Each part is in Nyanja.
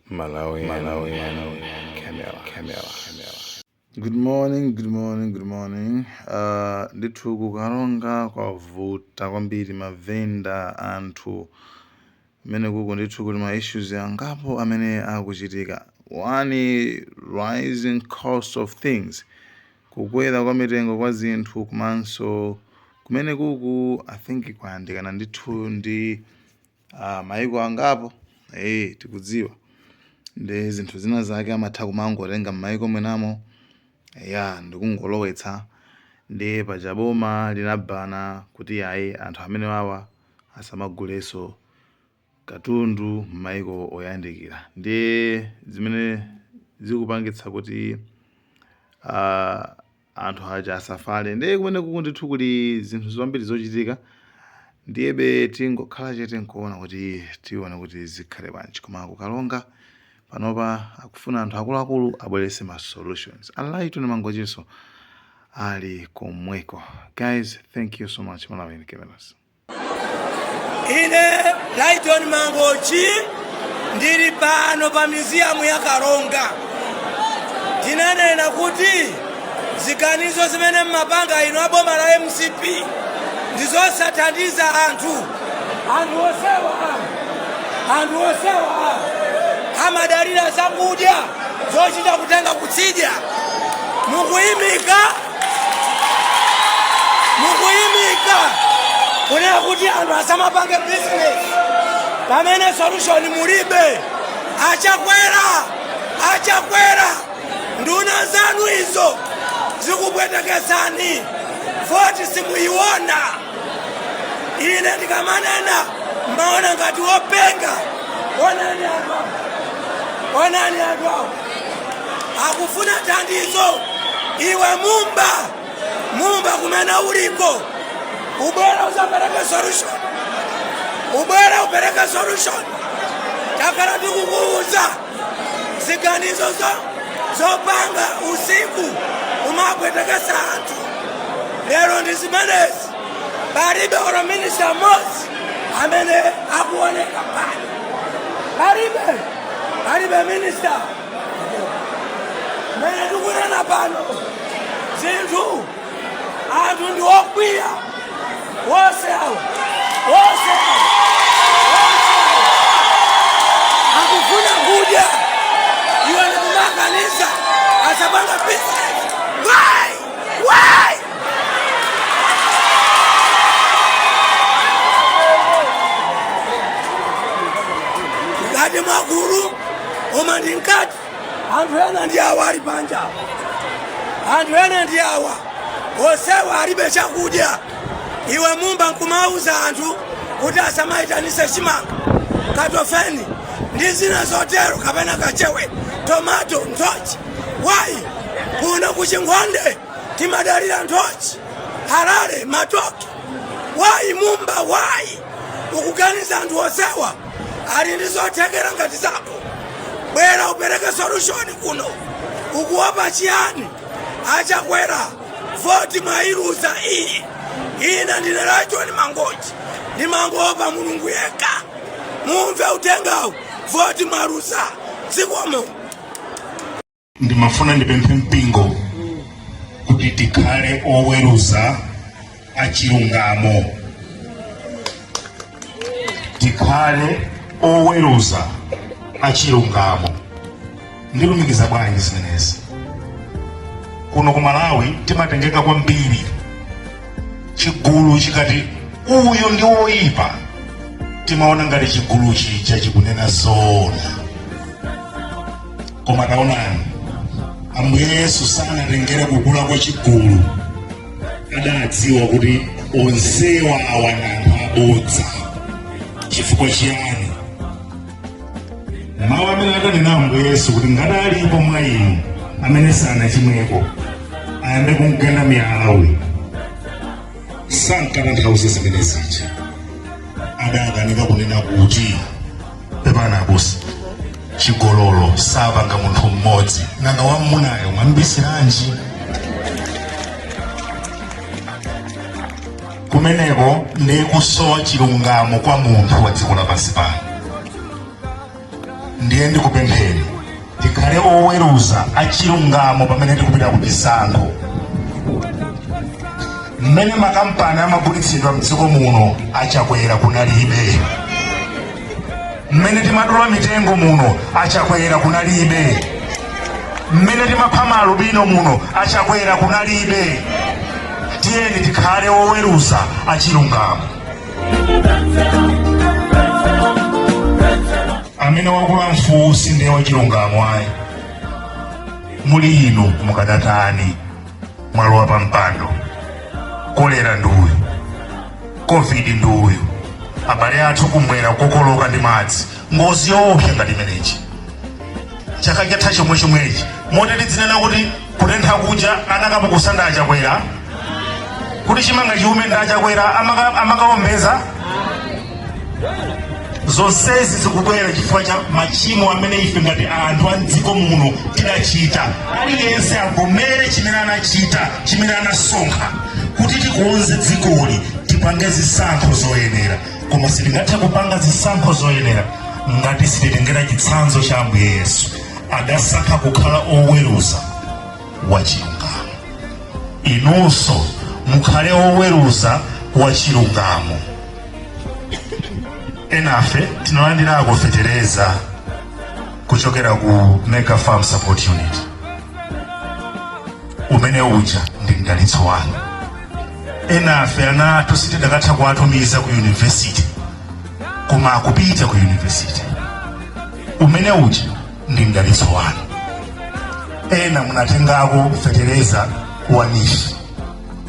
Malawi, Malawi, Camera, Camera, Camera. Good morning, good morning, good morning. Ndithu kukaronga kwavuta kwambiri mavenda anthu mmene kuko ndithu kuli ma issues angapo amene akuchitika. One, rising cost of things, kukwera kwa mitengo kwa zinthu komanso kumene kuku I think kwayandikana ndithu ndi maiko angapo tikudziwa ndi zinthu zina zake amatha kumangotenga m'maiko mwenamo ya ndikungolowetsa ndi paja boma linabana kuti ayi anthu amene wawa asamagulenso katundu m'maiko oyandikira ndi zimene zikupangitsa kuti anthu aja asafale ndi kumene kuku ndithu kuli zinthu zambiri zochitika ndiyebe tingokhala chete nkuona kuti tione kuti zikhale bwanji koma kukalonga panopa akufuna anthu akuluakulu abwerese ma solutions alaitoni mangochiso ali komweko guys thank you so much Malawi cameras Ine Lighton Mangochi ndili pano pa museum ya Karonga. Tinanena kuti ziganizo zimene mmapanga inu a boma la MCP ndizosathandiza anthu. Anthu osewa anthu osewa amadalira zakudya zochita kutenga kutsidya mukuyimika mukuyimika kunena kuti anthu asamapange business pamene solution mulibe achakwera achakwera nduna zanu izo zikupwetekesani voti simuyiona ine ndikamanena mmaona ngati wopenga onani anthu awo onani anthu awo akufuna thandizo iwe mumba mumba kumene uliko ubwera uzapereke solution ubwera upereke solution takhala tikukuuza ziganizo zopanga usiku umapwetekesa anthu lero ndi zimenezi palibe olo minista mmodzi amene akuoneka pano palibe palibe minista mene tikunena pano zinthu anthu ndi okwiya wose awo wose awo wose awo akufuna kudya iwe ndikumakaniza asapanga business why why ngati mwagulu koma ndi mkati anthu ena ndi awa ali panja anthu ena ndi awa onsewa alibe chakudya iwe mumba nkumauza anthu kuti asamayitanise chimanga katofeni ndi zina zotero kapena kachewe tomato nthochi why kuno kuchinkhonde timadalira nthochi harare matoke why mumba why ukuganiza anthu onsewa ali ndi zothekera ngati zako bwera upereke solution kuno ukuopa chiyani achakwera voti mwayiluza iyi ine ndine Lyton Mangochi ndimangoopa mulungu yekha mumve utengawu voti mwaluza zikomo Ndimafuna ndipemphe mpingo kuti tikhale oweruza achilungamo, tikhale oweruza achilungamo. Ndilumikiza bwanji zimenezi? Kuno ku Malawi timatengeka kwambiri, chigulu chikati uyu ndi woyipa, timaona ngati chigulu chija chikunena zoona. Koma taonani, Ambuye Yesu sanatengere kukula kwa chigulu, adadziwa kuti onsewa awa ndi anthu abodza. Chifukwa chiyani? Mawu amene adanena Ambuye Yesu kuti ngati alipo mwa inu amene sanachimweko ayambe kumgenda miyala uyu, sankatanthauza zimene zija. Adakanika kunena kuti pepani abusa chigololo sapanga munthu mmodzi nanga wammunayo mwambisiranji kumeneko ndi kusowa chilungamo kwa munthu wa dziko lapansi pano Ndiye ndikupempheni tikhale oweruza achilungamo pamene tikupita ku chisankho. Mmene makampani amagulitsidwa mdziko muno, aChakwera kunalibe. Mmene timadula mitengo muno, aChakwera kunalibe. Mmene timapha maalubino muno, aChakwera kunalibe. Tiyeni tikhale oweruza achilungamo. Amene wakula mfuwu si ndiye wachilungamo ayi. Muli inu mukadatani? Mwalowa pa mpando, kolera ndi uyu, COVID ndi uyu, abale athu kumwera kukokoloka ndi madzi, ngozi yoopsa ngati imeneyi chaka chatha chomwe chomwechi, moti tidzinena kuti kutentha kuja anakapukusa ndi aChakwera, kuti chimanga chiume ndi aChakwera amakaombeza. Zonsezi zikubwera chifukwa cha machimo amene ife ngati anthu a mdziko muno tidachita. Aliyense avomere chimene anachita, chimene anasonkha, kuti tikonze dzikoli, tipange zisankho zoyenera. Koma sitingathe kupanga zisankho zoyenera ngati sititengera chitsanzo cha Ambuye Yesu. Adasankha kukhala oweruza wachilungamo. Inunso mukhale oweruza wachilungamo. Enafe tinalandirako fetereza kuchokera ku Mega Farm Support Unit. Umene uja ndi mdalitso wanu. Enafe ana athu sitidakatha kuwatumiza ku university, koma akupita ku university. Umene uja ndi mdalitso wanu. Ena munatengako fetereza wa NEEF.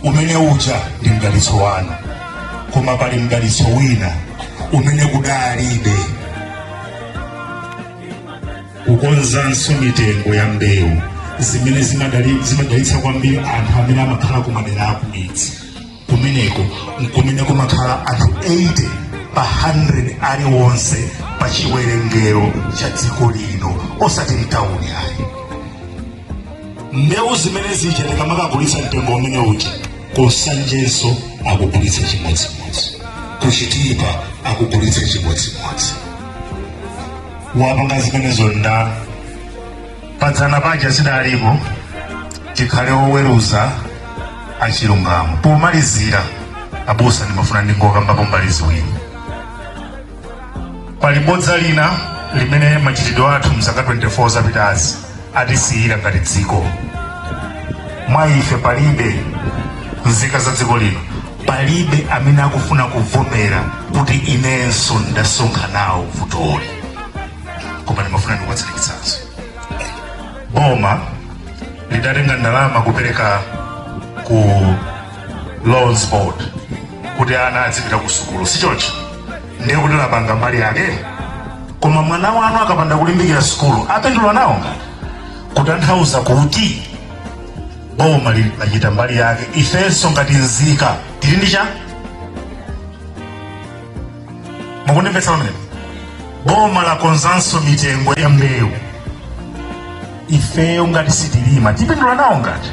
Umene uja ndi mdalitso wanu. Koma pali mdalitso wina umene kudalibe: kukonzanso mitengo ya mbewu zimene zimadalitsa kwambiri anthu amene amakhala ku madera akumidzi. Kumeneko nkumene kumakhala anthu 80 pa 100 aliwonse pa chiwerengero cha dziko lino, osati mtawuni ayi. Mbewu zimene zija tikamakagulitsa mtengo umene uja, kuNsanjenso akugulitsa chimodzimodzi, kuChitipa akugulitsa chimodzimodzi. Wapanga zimenezo nda padzana paja zidalipo. Tikhale oweruza achilungamo. Pomalizira, abusa, ndimafuna ndingokambapo mbali ziwiri. Pali bodza lina limene machitidwe athu mzaka 24 zapitazi atisiyira ngati dziko. Mwa ife palibe, nzika za dziko lino, palibe amene akufuna kuvomera kuti inenso ndasonkha nawo vutoli. Koma ndimafuna ndikupatseni chitsanzo. Boma lidatenga ndalama kupereka ku Loans Board kuti ana azipita ku sukulu, si choncho? Ndiye kuti lapanga mbali yake. Koma mwana wanu akapanda kulimbikira sukulu, apindula nawo ngati? Kutanthauza kuti boma lachita mbali yake, ifenso ngati nzika tili ndi cha mukundimvetsa pamenepo? Boma lakonzanso mitengo ya mbewu. Ifeyo ngati sitilima, tipindula nawo ngati?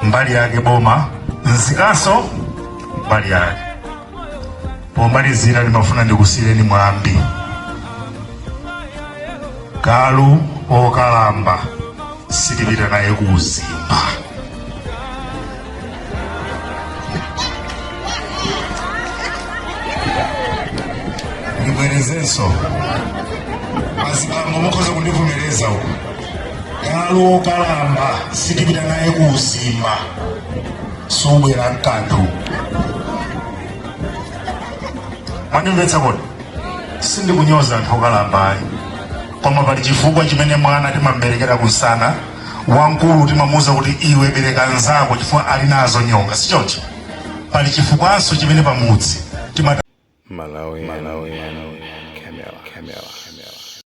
Mbali yake boma, nzikanso mbali yake. Pomalizira, ndimafuna ndikusiyireni mwambi: galu okalamba sitipita naye ku uzimba. Ndibwerezenso, azibambo mukhoza kundivomereza uku: galu okalamba sitipita naye ku uzimba, subwera mkanthu. Mwandimvetsa kodi? Sindikunyoza anthu okalamba ayi, koma pali chifukwa chimene mwana timamberekera kunsana, wamkulu timamuuza kuti iwe bereka nzako chifukwa ali nazo nyonga, si choncho? Pali chifukwanso chimene pamudzi timati Malawi, Malawi, Camera, Camera.